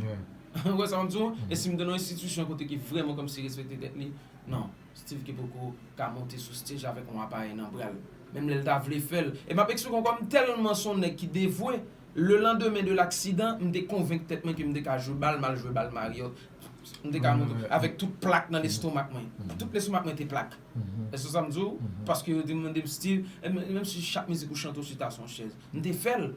Ou wè sa m ap di w? E si m te nan yon enstitisyon kote ki vrèman kòmsi respekte tèt li, non, Steve Kerr poko ka monte sou stage avèk yon aparèy nan bra l. Menm lè l ta vle fè l. E m ap eksplike w ankò, m tèlman se yon nèg ki devwe, le lendemain de l'accident, m te konvenk tèt mwen ke m te ka jwe bal, m al jwe bal Marriott. M te ka montre avèk tout plak nan lestomak mwen. Tout lestomak mwen te plak. Èske sa m di w? Paske yo te mande m Steve, e menm si chak mizik ou chante ou chita sou yon chèz. M te fè l.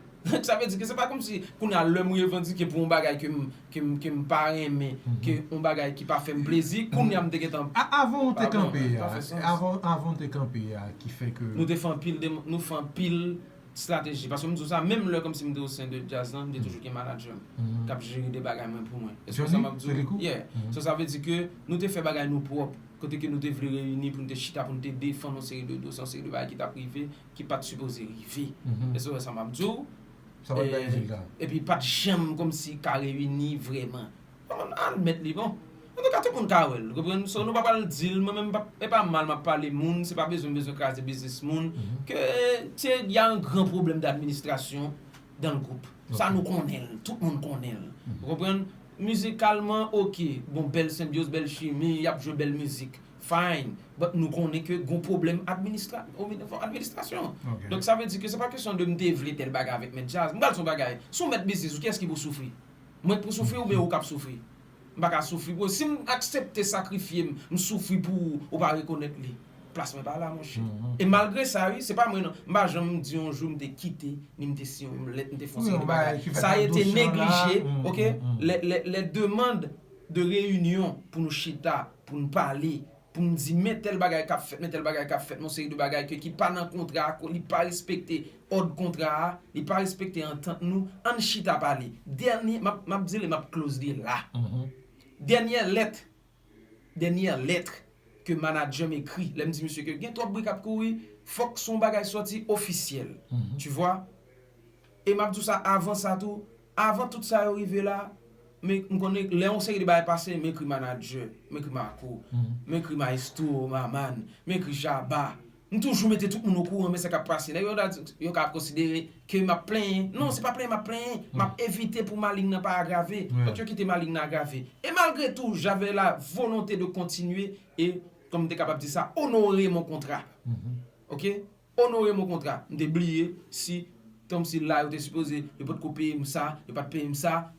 Sa vle di ke se pa kòmsi kounye a lè m revandike pou yon bagay ke m, ke m, ke m pa renmen, ke yon bagay ki pa fè m plezi, kounye a m te gentan. Avan w te kanpe a, avan, avan w te kanpe a, ki fè ke. Nou te fè anpil, nou fè anpil strateji. Paske m di w sa, menm lè kòmsi m te o sen de djaz lan, m te toujou gen manager m k ap jere de bagay mwen pou mwen. Èske w konprann sa m ap di w? Yeah. So sa vle di ke nou te fè bagay nou pwòp. Kote ke nou te vle reyini pou nou te chita, pou nou te defann yon seri de dosye, yon seri de bagay ki t ap rive, ki pa t sipoze rive. Èske w wè sa m ap di w? Sa pa t bay rezilta. Epi pa t janm kòmsi ka reyini vrèman. Bon, al mèt li bon. Antouka, tout moun ka wè l, ou konprann? So, nou pa pral di l, mwen menm, e pa mal m ap pale moun, se pa bezwen m bezwen kraze biznis moun, ke se, y a un grand problème d'administration dans le groupe. Sa nou konnen l, tout moun konnen l. Ou konprann? Mizikalman, oke, bon, bèl senbyoz, bèl chimi, y ap jwe bèl mizik. Fine, but nou konnen ke gon pwoblèm administra, administrasyon. Donk sa vle di ke se pa kesyon de m te vle tèl bagay avèk mèt djaz. M pral di w yon bagay, si w mèt biznis ou, kiyès ki pou soufri? Mwen k pou soufri oubyen ou k ap soufri? M pa ka soufri pou ou. Si m aksepte sakrifye m, m soufri pou ou, ou pa rekonèt li. Plas mwen pa la, monchè. E malgre sa, wi, se pa mwen non. M pa janm di yon jou m te kite, ni m te siyen yon lèt, m te fè yon seri de bagay. Sa a été négligé, oke? Les, les, les demandes de réunion pou nou chita, pou nou pale, pou m di men tèl bagay k ap fèt, men tèl bagay k ap fèt, yon seri de bagay ke, ki pa nan kontra a, li pa respekte òd kontra a, li pa respekte antant nou, ann chita pale. Dènye, m ap, m ap di l e m ap close li la. Dènyè lèt, dènyè lèt ke manager m ekri, lè m di misye ke gen twòp bri k ap kouri, fòk se yon bagay sòti ofisyèl. Tu vois? E m ap di w sa avan sa tou, avan tout sa yo rive la, men m konnen lè yon seri de bagay pase, m ekri manager, m ekri Marco, m ekri Maestro Maman, m ekri Jaba. M toujou mete tout moun okouran, men sa k ap pase. Nèg yo ta di, yo ka konsidere ke m ap plenyen. Non, se pa plenyen m ap plenyen. M ap evite pou malin nan pa agrave. Donk yo kite malin nan agrave. E malgre tou, j'avais la volonté de continuer e, kòm m te kapab di sa, honorer mon contrat. Oke? Onore mon kontra. M te bliye si, kòmsi la yo te sipoze, yo potko peye m sa, yo pa t peye m sa,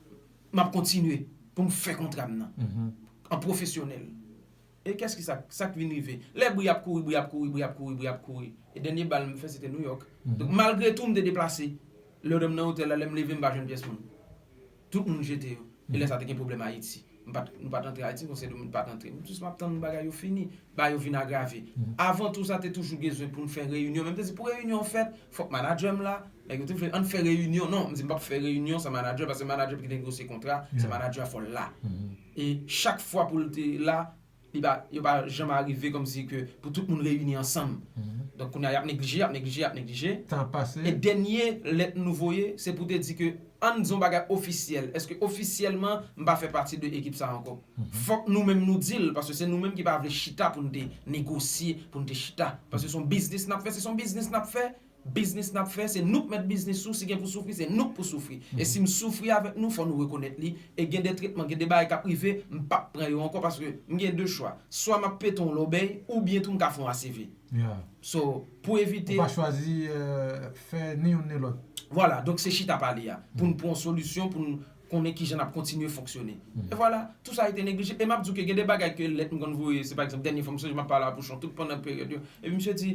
m ap kontinye pou m fè kontra m nan. An pwofesyonèl. E kès ki sa, sa k vin rive? Lè bri ap kouri, bri ap kouri, bri ap kouri, bri ap kouri. E dènye bal m fè se te Nouyòk. Donk, malgre tou, m te deplase. Lè w nan otèl la, lè m leve, m pa jwenn pyès moun. Tout moun jete yo. E lè sa te gen pwoblèm Ayiti. M pa t, nou pa t antre Ayiti, konsèy de moun pa t antre. M jis m ap tann bagay yo fini, bagay yo vin agrave. Avan tou sa te toujou gen bezwen pou n fè reyinyon. Men m te di pou reyinyon an fèt, fòk manager m la. Nèg yo te vle ann fè reyinyon. Non, m di m p ap fè reyinyon san manager, paske manager ki negosye kontra, se manager a fò l la. E chak fwa pou l te la, li pa, yo pa janm arive kòmsi ke pou tout moun reyini ansanm. Donk kounye a y ap neglije, y ap neglije, y ap neglije. Tan pase. E dènye lèt nou voye, se pou te di ke ann di yon bagay ofisyèl. Èske ofisyèlman, m pa fè pati de ekip sa ankò? Fòk nou menm nou di l, paske se nou menm ki pa vle chita pou n te negosye, pou n te chita. Paske se yon biznis n ap fè, se se yon biznis n ap fè. Biznis n ap fè, se nou k mèt biznis ou, si gen pou soufri, se nou k pou soufri. E si m soufri avèk nou, fò nou rekonèt li. E gen de tretman, gen de bagay k ap rive, m p ap pran yo ankò, paske m gen de chwa. Swa m ap pete yon lòbèy, oubyen tou m ka fè yon A C V. So, pou evite. Ou pa chwazi fè ni youn ni lòt. Vwala, donk se chita pale a. Pou n pran yon solisyon, pou n konnen kijan n ap kontinye fonksyone. E vwala, tout sa a été négligé. E m ap di w ke gen de bagay ke lèt m konn voye, se pa egzanp, dènye fwa m sonje m ap pale a Pouchon tout pandan peryòd yo. Epi misye di,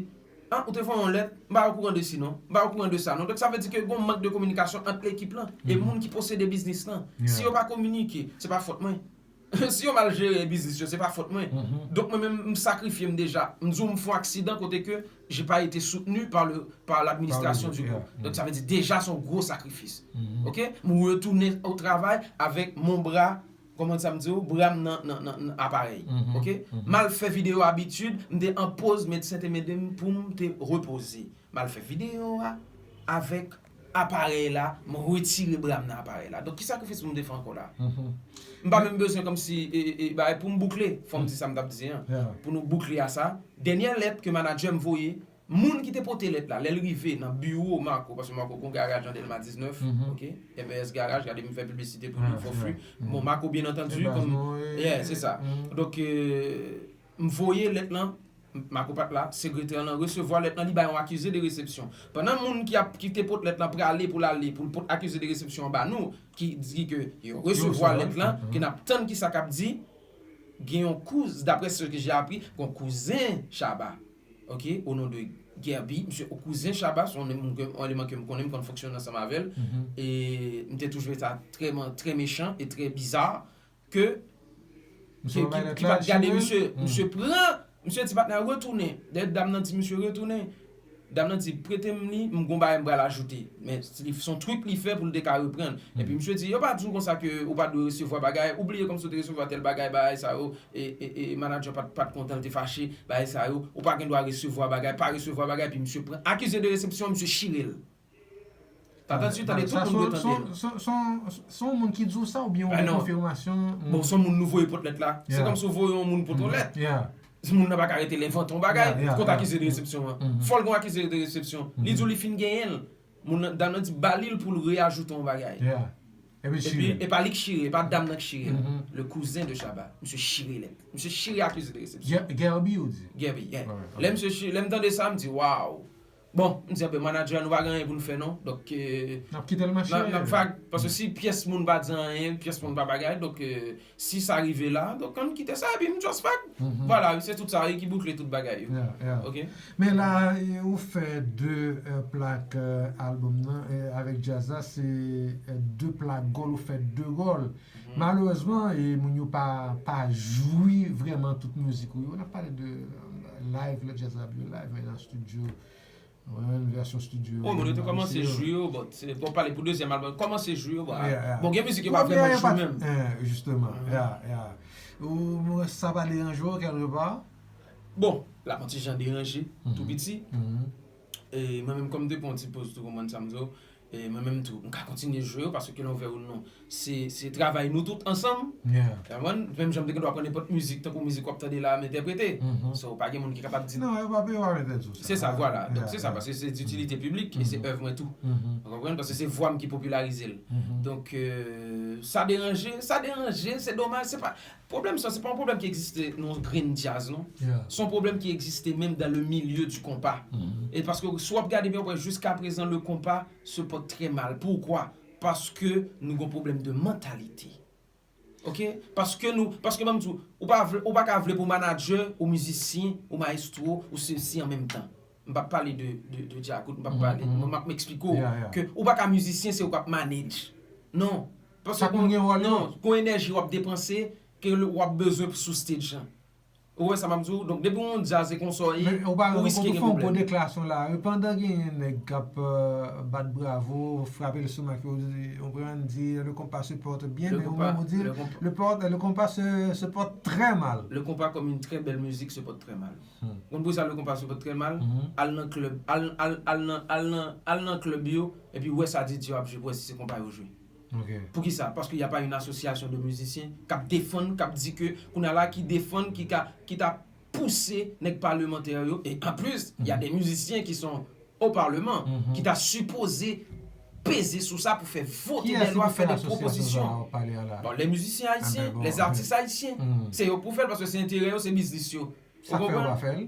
ah, ou te voye yon lèt, m pa okouran de si non, m pa okouran de sa non. Donk sa vle di ke gen yon mank de kominikasyon ant lekip lan e moun ki posede biznis lan. Si yo pa kominike, se pa fòt mwen. Si yo mal jere biznis yo, se pa fòt mwen. Donk mwen menm, m sakrifye m deja. M di w m fè yon aksidan kote ke j'ai pas été soutenu par le, par l'administration du groupe. Donk sa vle di deja se yon gwo sakrifis. Oke? M retounen o travay avèk mon bra, kòman sa m di w, bra m nan, nan, nan, nan aparèy. Oke? M al fè videyo abitid, m te an poz, medsen te mande m pou m te repoze. M al fè videyo a avèk aparèy la, m retire bra m nan aparèy la. Donk ki sakrifis pou m te fè ankò la? M pa menm bezwen kòmsi, e, e, e, bagay pou m boukle, fò m di sa m t ap di an. Pou nou boukle a sa, dènyè lèt ke manager m voye, moun ki te pote lèt la, lè l rive nan biwo Marco, paske Marco gon garaj nan Dèlma diznèf, oke? M E S Garaj, gade m fè piblisite pou li, for free. Bon, Marco, byen antandi, kòm, yeah, se sa. Donk, e, m voye lèt lan, Makopat la, sekretè lan resevwa lèt lan, li bay yon accusé de réception. Pandan moun ki ap ki te pot lèt lan prale pou l ale pou l pot accusé de réception an ba nou, ki di ke yo resevwa lèt lan, ke n ap tann kisa k ap di, gen yon kouz, d'après ce que j'ai appris, gen yon kouzen Shabba, ok, au nom de Guerby, misye kouzen Shabba, se yon moun ke, yon eleman ke m konnen, m konn fonksyone ansanm avè l, e m te toujou sa trè, trè mechan e trè biza, ke, ke, ki, ki pa t gade misye, misye pran, misye di patnè retounen. Dayè dam nan di misye retounen. Dam nan di prete m li, m gon bagay m pral ajoute. Men se yon trik li fè pou l te ka reprann. Epi misye di yo pa di w konsa ke ou pa dwe resevwa bagay, ou bliye kòmsi w te resevwa tèl bagay, bagay sa yo, e, e, e manadjè pa t, pa t kontan, l te fache, bagay sa yo, ou pa gen dwa resevwa bagay, pa resevwa bagay, epi misye pran accusé de réception, misye chire l. Tande, tande, tout moun dwe tande l. Se yon moun ki di w sa oubyen ou gen konfimasyon? Bon, se yon moun nou voye pot lèt la. Se kòmsi w voye yon moun pot yon lèt. Si moun nan pa ka rete l envante yon bagay kont accusé de réception an. Fò l gen yon accusé de réception. Li di w li fin genyen l. Moun nan, dam nan di ba li l pou l reajoute yon bagay. Epi e pa li k chire, e pa dam nan k chire l. Le cousin de Shabba. Misye chire lèt. Misye chire accusé de réception. Guerby ou di? Guerby, yeah. Lè misye chire, lè m tande sa, m di waw. Bon, m di, anben, manadjè a, nou pa gen anyen pou n fè, non. Donk, n ap kite l mache. N ap vag, paske si pyès moun pa di anyen, pyès moun pa bagay, donk, si sa rive la, donk, ann kite sa, epi m just vag. Vwala, se tout sa, e ki boukle tout bagay yo. Ok? Men la, ou fè de plak albòm nan, avèk djaz la, se de plak gòl, ou fè de gòl. Malerezman, moun yo pa, pa jwi vrèman tout mizik ou yo. N ap pale de live, lè djaz la ap jwe live, men nan studio. Mwen menm vèsyon studio. Oh, moun yo te kòmanse jwi yo, bon, se, bon, pale pou dezyèm albòm, kòmanse jwi yo, bon, bon, gen mizik yo pa vrèman jwi menm. Jisteman, ya, ya. Ou, sa pa deranje w kèlkepa? Bon, l ap yon ti jan deranje, tou piti. E mwen menm, kòm m te pran yon ti poz tou, konprann sa m di w, e mwen menm tou, m ka kontinye jwe yo, paske ke lè w vle ou non, se, se travay nou tout ansanm. Ou konprann? Menm jan m te gen dwa pran nenpòt mizik, tankou mizik w ap tande la, m entèprete. So, pa gen moun ki kapab di. Non, yo pa peye w avèk sou sa. Se sa, vwala. Donk, se sa, paske se ditilite piblik e se èv mwen tou. Ou konprann? Paske se vwa m ki popilarize l. Donk, sa deranje, sa deranje, se domaj, se pa, pwoblèm sa, se pa yon pwoblèm ki egziste nan yon grenn djaz, non. Se yon pwoblèm ki egziste menm dans le milieu du compas. E paske si w ap gade byen, w wè jiska prezan le compas se pòt trè mal. Poukwa? Paske nou gen yon pwoblèm de mantalité. Ok? Paske nou, paske ban m di w, ou pa vle, ou pa ka vle pou manadjè, ou mizisyen, ou mayestwo, ou sesi an menm tan. M p ap pale de, de, de djakout, m p ap pale, mwen m ap eksplike w ke ou pa ka mizisyen, se ou k ap manage. Non. Paske gon, non, gon enèji w ap depanse, ke w ap bezwen sou stage lan. Ou wè sa m ap di w? Donk, depi w yon djaz e konsa w ye, ou riske gen pwoblèm. Men ou pa, ou fè yon gwo deklarasyon la, wi, pandan gen nèg k ap bat bravo, frape lestomak yo, ou konprann, di le compas se porte bien, men ou menm ou di le compas se porte très mal. Le compas comme une très belle musique se porte très mal. Ou konn poukisa le compas se porte très mal? Al nan klèb, al, al, al nan, al nan, al nan klèb yo, epi wè sa D J yo ap jwe, pou wè si se konpa yo jwe. Poukisa? Paske y a pa yon asosyasyon de mizisyen k ap defann, k ap di ke, kounye a la, ki defann, ki ka, ki ta pouse nèg palemantè yo. E anplis, y a de mizisyen ki son o paleman, ki ta sipoze peze sou sa pou fè vote de lwa, fè de pwopozisyon. Bon, les musiciens haïtiens, les artistes haïtiens. Se yo k pou fè l, paske se enterè yo, se biznis yo. Ou konprann? Sa k fè yo pa fè l?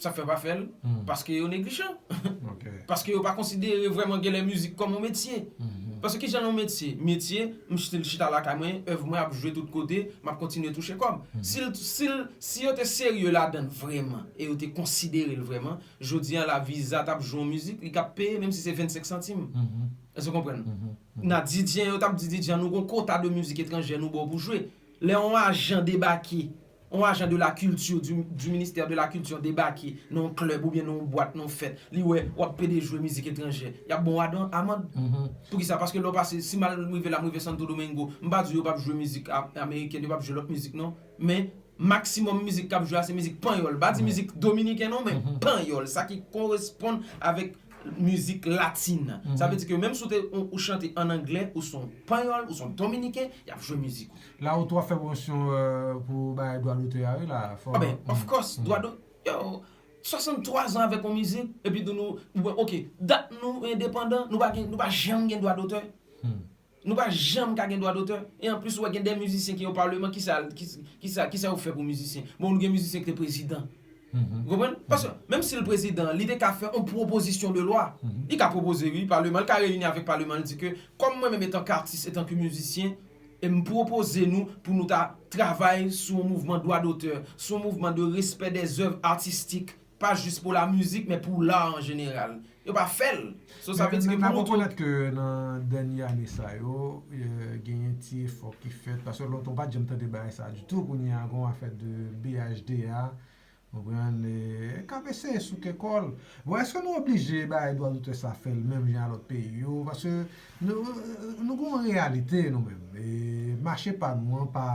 Sa k fè yo pa fè l? Paske yo neglijan. Paske yo pa konsidere vrèman genlè mizik kòm yon metye. Paske kijan yon metye? Metye, m still chita lakay mwen, èv mwen ap jwe tout kote, m ap kontinye touche kòb. Si l, si l, si yo te serye ladan l vrèman, e yo te konsidere l vrèman, jodi a la Visa t ap jwe yon mizik, li t ap peye, menm si se vennsenk santim. Èske w konprann? Nan D J, yo t ap di D J, nou gon kota de mizik etranjè nou ba w pou jwe. Lè yon ajan debake, yon ajan de la culture, du, du ministère de la culture debake nan yon klèb oubyen nan yon bwat, nan yon fèt, li wè w ap pede jwe mizik etranjè, y ap ba w adan, amann. Poukisa? Paske lè w pase, si m al rive la, m rive Santo Domingo, m pa di yo p ap jwe mizik a-, amerikèn, yo p ap jwe lòt mizik, non. Men, maksimòm mizik k ap jwe a, se mizik panyòl. M pa di mizik dominiken, non, men panyòl. Sa ki koresponn avèk mizik latin. Sa vle di ke menm si w te, ou, ou chante ann anglè, ou se yon panyòl, ou se yon dominiken, y ap jwe mizik ou. La ou tou ap fè pwomosyon, euh, pou bagay dwa dotè a, wi, la. Fò, ah ben, of course, dwa do-, yo, swasanntwa zan avèk yon mizik, epi tou nou, nou, ok, dat nou endepandan, nou pa gen, nou pa janm gen dwa dotè. Nou pa janm ka gen dwa dotè. E anplis, ou wè gen de mizisyen ki o paleman, kisa, ki, kisa, kisa yo fè pou mizisyen? Bon, nou gen mizisyen ki te prezidan. Ou konprann? Paske menm si l prezidan, li te ka fè yon pwopozisyon de lwa. Li ka pwopoze, wi, palman, li ka reyini avèk palman, li di ke, kòm mwen menm etanke atis, etanke mizisyen, e m pwopoze nou pou nou ta travay sou yon mouvman dwa dotè, sou yon mouvman de respè dè zèv atistik, pa jis pou la mizik, men pou la an jeneral. Yo pa fè l. So, sa vle di ke pou nou tou. Rekonèt ke nan dènye ane sa yo, genyen ti efò ki fèt, paske lontan ou pa t janm tande bagay sa ditou, kounye a gen yon afè de B H D A, ou konprann, k ap eseye souke kò l. Bon, èske nou oblije bay dwa dotè sa fè l menm jan a lòt peyi yo? Paske nou, nou gen yon reyalite nou menm. E mache pa nou an, pa,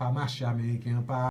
pa mache ameriken an, pa